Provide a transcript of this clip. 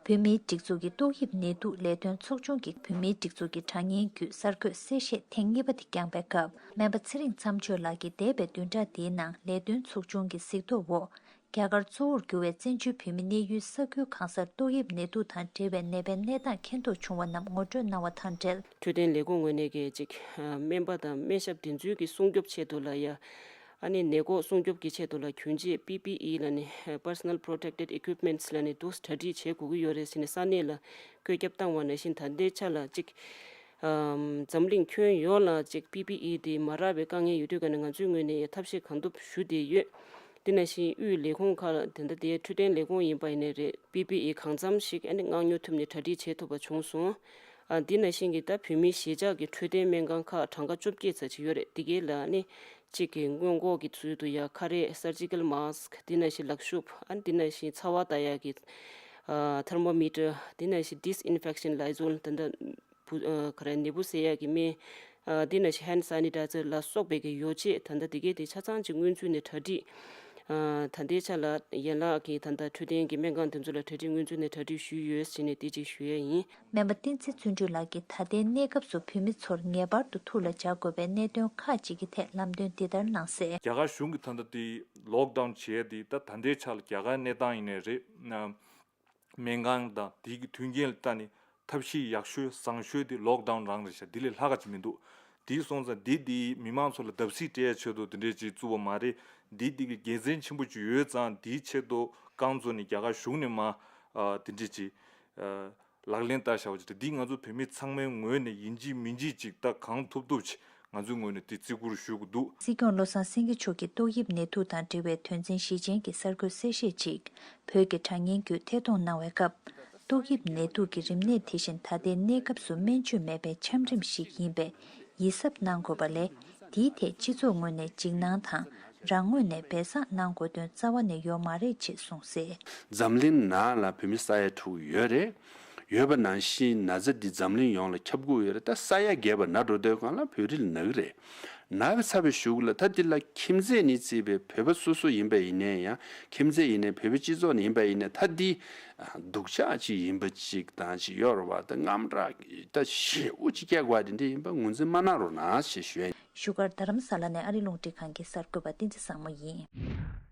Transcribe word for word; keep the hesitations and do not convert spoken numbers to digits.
བོད་མིའི་སྒྲིག་འཛུགས་ཀྱི་ཏོག་དབྱིབས་ནད་དུག་ལས་དོན་ཚོགས་ཆུང་གིས་བོད་མིའི་སྒྲིག་འཛུགས་ཀྱི་དྲ་བརྙན་བརྒྱུད་གསར་འགོད་གསལ་བཤད་ཐེངས་གཉིས་པ་དེ་བསྐྱངས་པའི་སྐབས། སྨན་པ་ཚེ་རིང་མཚམས་གཅོད་ལགས་ཀྱིས་འདས་པའི་བདུན་ཕྲག་འདིའི་ནང་ལས་དོན་ཚོགས་ཆུང་གི་གཟིགས་རྟོག་འོག་རྒྱ་གར་གཙོ་བོར་གྱུར་བའི་བཙན་བྱོལ་བོད་མིའི་གནས་ཡུལ་ས་ཁུལ་གང་སར་ཏོག་དབྱིབས་ནད་དུག་དང་འབྲེལ་བའི་ནད་པའི་གནས་སྟངས་མཁྱེན་རྟོགས་བྱུང་བ་རྣམས་ངོ་སྤྲོད་གནང་བ་དང་འབྲེལ། འཕྲོད་བསྟེན་ལས་ཁུངས་ངོས་ནས་ཀྱི་ཅིག་སྨན་པ་དང་སྨན་ཞབས་དེ་ཚོའི་གི་སྲུང་སྐྱོབ་ཆེད་དུ་ལ་ཡ། ཨ་ནི་ནད་འགོག་སྲུང་སྐྱོབ་ཀྱི་ཆེད་དུ་ལ་གྱོན་ཆས་པི་པི་ཨི་ལ་ནི་Personal Protected Equipments ལ་ནི་དུ་གྲ་སྒྲིག་བྱེད་དགོས་ཀྱི་ཡོད་རེད་ཟེར་ནས་ས་གནས་ལ་བཀོད་ཁྱབ་བཏང་བ་ནང་བཞིན་ད་ལྟའི་ཆ་ལ་ཅིག་ཨམ་འཛམ་གླིང་ཁྱོན་ཡོངས་ལ་ཅིག་པི་པི་ཨི་དེ་མ་རག་པའི་དཀའ་ངལ་ཡོད་དུས་ཀ་ནས་ང་ཚོའི་ངོས་ནས་ཐབས་ཤེས་གང་ཐུབ་ཞུ་བསྡད་ཡོད། དེ་ནང་བཞིན་དབུས་ལས་ཁུངས་ཁག་ལ་དེ་འདྲ་དེ་འཕྲོད་བསྟེན་ལས་ཁུངས་ཡིན་པ་ཡིན་ནའི་རེད། པི་པི་ཨི་གང་འཚམ་ཞིག་ཨ་ནི་མངགས་ཉོ་ཐུབ་ནས་གྲ་སྒྲིག་བྱེད་ཐུབ་པ་བྱུང་སོང་། ཨ་དེ་ནང་བཞིན་གྱི་ད་བོད་མིའི་གཞིས་ཆགས་ཀྱི་འཕྲོད་བསྟེན་སྨན་ཁང་ཁག་གྲངས་ཀ་བཅོ་བརྒྱད་ཙམ་ཅིག་ཡོད་རེད། དེ་གའི་ལ་ནི་གཅིག་གི་སྔོན་འགོག་གི་ཚུལ་དུ་ཡ་ཁ་རས་Surgical Mask དེ་ནང་བཞིན་ལག་ཤུབས་ཨ་ནི་དེ་ནང་བཞིན་ཚ་བ་ལྟ་ཡག་གི་ཨ་Thermometer དེ་ནང་བཞིན་Disinfection Lysol དེ་འདྲ་བུ་ཨ་ག་རེ་ནད་འབུ་བསལ་ཡག་གི་སྨན་ཨ་དེ་ནང་བཞིན་Hand Sanitizer ལ་སོགས་པའི་གི་ཡོ་བྱད་ད་ལྟ་དེ་གའི་དེ་ཆ་ཚང་ཅིག་སྔོན་ཚུད་ནས་གྲ་སྒྲིག་ཨ་ད་ལྟའི་ཆ་ལ་ཡན་ལག་གི་ད་ལྟ་འཕྲོད་བསྟེན་གྱི་སྨན་ཁང་དེ་ཚོ་ལ་གྲ་སྒྲིག་སྔོན་ཚུད་ནས་གྲ་སྒྲིག་ཞུས་ཡོད་ཟེར་ནས་དེ་ཅིག་ཞུ་ཡ་ཡིན། སྨན་པ་བསྟན་འཛིན་བརྩོན་འགྲུས་ལགས་ཀྱིས་ད་ལྟའི་གནས་སྐབས་སུ་བོད་མི་ཚོར་ངེས་པར་དུ་ཐུགས་ལ་འཇགས་དགོས་པའི་གནད་དོན་ཁག་ཅིག་གི་ཐད་ལམ་སྟོན་འདི་ལྟར་གནང་གསལ། རྒྱ་གར་གཞུང་གིས་ད་ལྟ་དེ་Lockdown བྱས་ཏེ་ད་ད་ལྟའི་ཆ་ལ་རྒྱ་གར་གནས་སྟངས་ཡིན་ནའི་རེད། སྨན་ཁང་དང་དེའི་གི་མཐུན་རྐྱེན་ལ་ལྟ་ནས་ཐབས་ཤེས་ཡག་ཤོས་བཟང་ཤོས་དེ་Lockdown རང་རེད་ཤག་འདི་ལས་ལྷག་ག་ཅིག་མི་འདུག་དེ་སོང་ཙང་འདི་དེ་མི་མང་ཚོ་ལ་བརྡབ་གསིག་སྤྲད་ཆེད་དུ་དེ་འདྲས་ཅིག་བཙུགས་པ་མ་རེད། འདི་དེ་གི་དགེ་མཚན་ཆེན་པོ་ཅིག་ཡོད་ཙང་དེའི་ཆེད་དུ་རྐང་བཙུགས་ནས་རྒྱ་གར་གཞུང་ནས་མ་ཨ་དེ་འདྲས་ཅིག་ཨ་ལག་ལེན་བསྟར་བཞག་པ་ཅིག་རེད། འདི་ང་ཚོ་བོད་མི་ཚང་མའི་ངོས་ནས་ཡིན་གཅིག་མིན་གཅིག་ཅིག་ད་གང་ཐུབ་ཐུབ་ཅིག་ང་ཚོའི་ངོས་ནས་དེ་བརྩི་བཀུར་ཞུ་དགོས་འདུག་སྲིད་སྐྱོང་བློ་བཟང་སེང་གེ་མཆོག་གིས་ཏོག་དབྱིབས་ནད་དུག་དང་འབྲེལ་བའི་དོན་ཚན་བཞི་ཅན་གྱི་གསར་འགོད་གསལ་བཤད་ཅིག་བོད་ཀྱི་དྲ་བརྙན་བརྒྱུད་ཐད་གཏོང་གནང་བའི་སྐབས། ཏོག་དབྱིབས་ནད་དུག་གི་རིམས་ནད་དེ་བཞིན་ད་ལྟའི་གནས་སྐབས་སུ་སྨན་བཅོས་མེད་པའི་ཆམ་རིམས་ཤིག་ཡིན་པས་ཡིད་གཟབ་གནང་དགོས་པ་ལས། དེའི་ཐད་སྤྱི་ཚོགས་ངོས་ནས་འཇིགས་སྣང་དང་རང་ངོས་ནས་སྦས་གསང་གནང་དགོས་དོན་རྩ་བ་ནས་ཡོད་མ་རེད་ཅེས་གསུངས་གསལ། འཛམ་གླིང་ནང་ལ་བོད་མི་ས་ཡ་དྲུག་ཡོད་རེད། ཡོད་པ་ནང་བཞིན་ན་ཚ་འདི་འཛམ་གླིང་ཡོངས་ལ་ཁྱབ་ཁུལ་ཡོད་རེད། ད་ས་ཡ་བརྒལ་བ་ན་འགྲོ་དུས་སྒང་ལ་བོད་རིགས་ལ་ན་གི་རེད། ན་བའི་ཚ་བའི་གཞུག་ལ་ད་འདི་ལ་ཁྱིམ་མཚེས་ནས་བརྩིས་པའི་བོད་པ་སོ་སོ་ཡིན་པ་ཡིན་ནའི་ཡང་ཁྱིམ་མཚེས་ཡིན་ནའི་བོད་པའི་སྤྱི་ཚོགས་ནས་ཡིན་པ་ཡིན་ནའི་ད་འདི་སྡུག་ཅག་ཅིག་ཡིན་པ་ཅིག་དང་ཅིག་ཡོད་རེད་བ། ད་དངངས་སྐྲག་ད་ཞེ་པོ་ཅིག་སྐྱེ་དགོས་པ་དེ་འདྲ་ཡིན་པ་ངོས་འཛིན་མ་གནང་རོགས་གནང་ཞེས་ཞུ་ཡ་ཡིན། བཞུགས་སྒར་རྡ་རམ་ས་ལ་ནས་ཨ་རི་རླུང་འཕྲིན་ཁང་གི་གསར་འགོད་པ་བསྟན་འཛིན་བཟང་མོ་ཡིན།